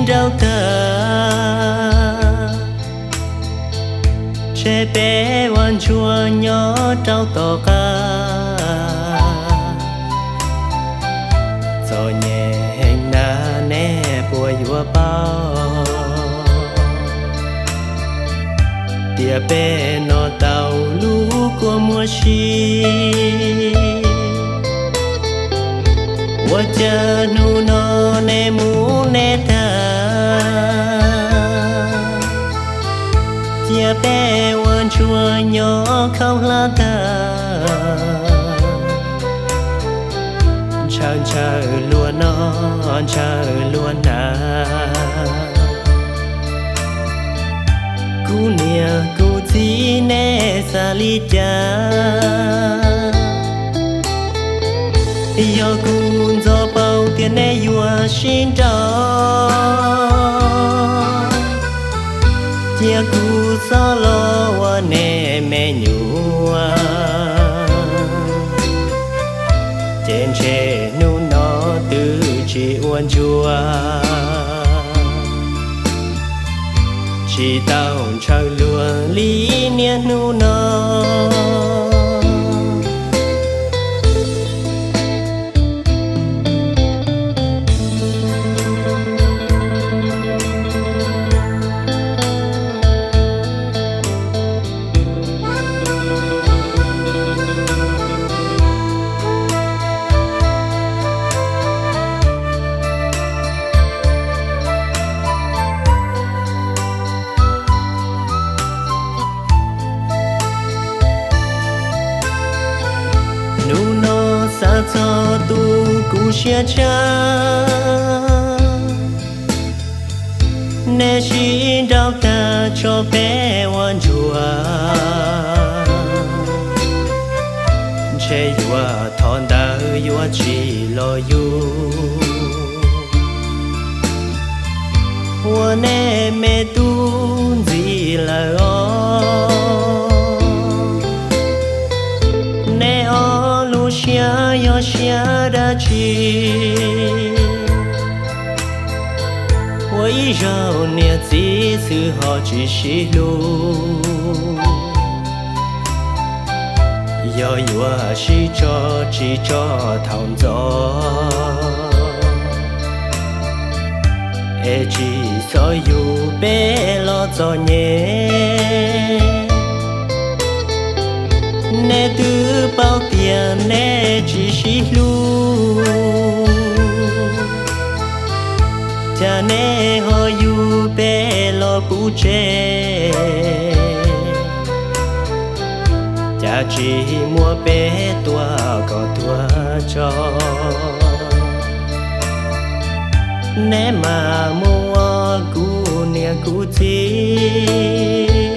rau tag, ntshe peb ua ntsuag nyob rau tom qab. Txom nyem heev na, neb puas yuav paub tias peb noj tau lub kua muag si? Ua cas hnub no neb mus neb tag, cia peb ua ntsuag nyob khaub hlab tag, ntshaw ntshaw luag noj ntshaw luag hnav. Kuv niam kuv txiv, neb xav li cas? Yog kuv ntxov paub tias neb yuav sib nrauj, cia kuv txhob los ua neb me nyuam, ces ntshe hnub no twb tsis ua ntsuag, tsis tau ntshaw luag li niaj hnub no. Hnub no xav txog tus kuv siab tshaj, neb sib nrauj tag tso peb ua ntsuag, ntshe yuav thov ntawv yuav tsis los yug ua neb me tub ntxiv lawm os. Neb ob lub siab yog siab dab tsi, ua ib zaug niam txiv xwb ho tsis sib hlub? Yog yuav sib tso tsis tso thaum ntxov, es tsis txhob yug peb los txom nyem. Neb twb paub tias neb tsis sib hlub, cas neb ho yug peb los pub tseg? Cas tsis muab peb tua kom tuag tso? Neb mam mus ua kuv niam kuv txiv,